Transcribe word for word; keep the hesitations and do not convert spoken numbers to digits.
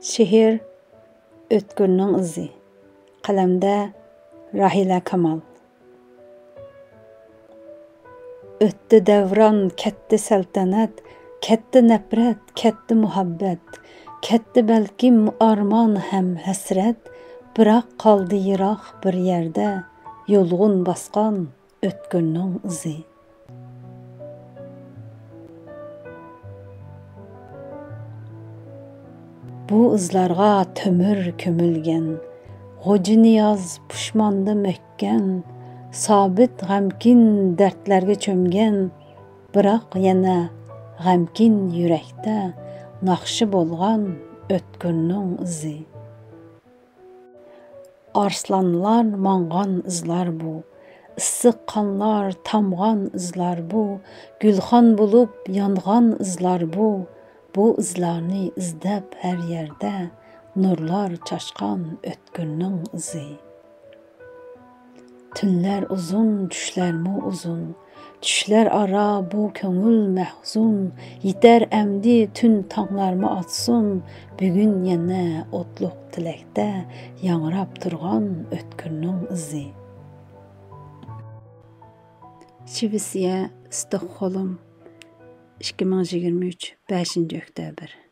شېئىر: ئۆتكۈرنىڭ ئىزى. قەلەمدە: راھىلە كامال. ئۆتتى دەۋران، كەتتى سەلتەنەت، كەتتى نەپرەت، كەتتى مۇھەببەت، كەتتى بەلكىم ئارمان ھەم ھەسرەت، بىراق قالدى يىراق بىر يەردە يۇلغۇن باسقان ئۆتكۈرنىڭ ئىزى. بۇ ئىزلارغا تۆمۈر كۆمۈلگەن، غوجا نىياز پۇشماندا مۆككەن، سابىت غەمكىن دەردلەرگە چۆمگەن، بىراق يەنە غەمكىن يۈرەكتە ناخشا بولغان ئۆتكۈرنىڭ ئىزى. ئارسلانلار ماڭغان ئىزلار بۇ، ئىسسىق قانلار تامغان ئىزلار بۇ، گۈلخان بولۇپ يانغان ئىزلار بۇ. بۇ ئىزلارنى ئىزدەپ ھەر يەردە نۇرلار چاچقان ئۆتكۈرنىڭ ئىزى. تۈنلەر ئۇزۇن، چۈشلەرمۇ ئۇزۇن، چۈشلەر ئارا بۇ كۆڭۈل مەھزۇن، يېتەر ئەمدى تۈن تاڭلارمۇ ئاتسۇن، بۈگۈن يەنە ئوتلۇق تىلەكتە ياڭراپ تۇرغان ئۆتكۈرنىڭ ئىزى. شىۋېتسىيە، ستوكخولم، ئىككى مىڭ يىگىرمە ئۈچ، بەشىنچى ئۆكتەبىر.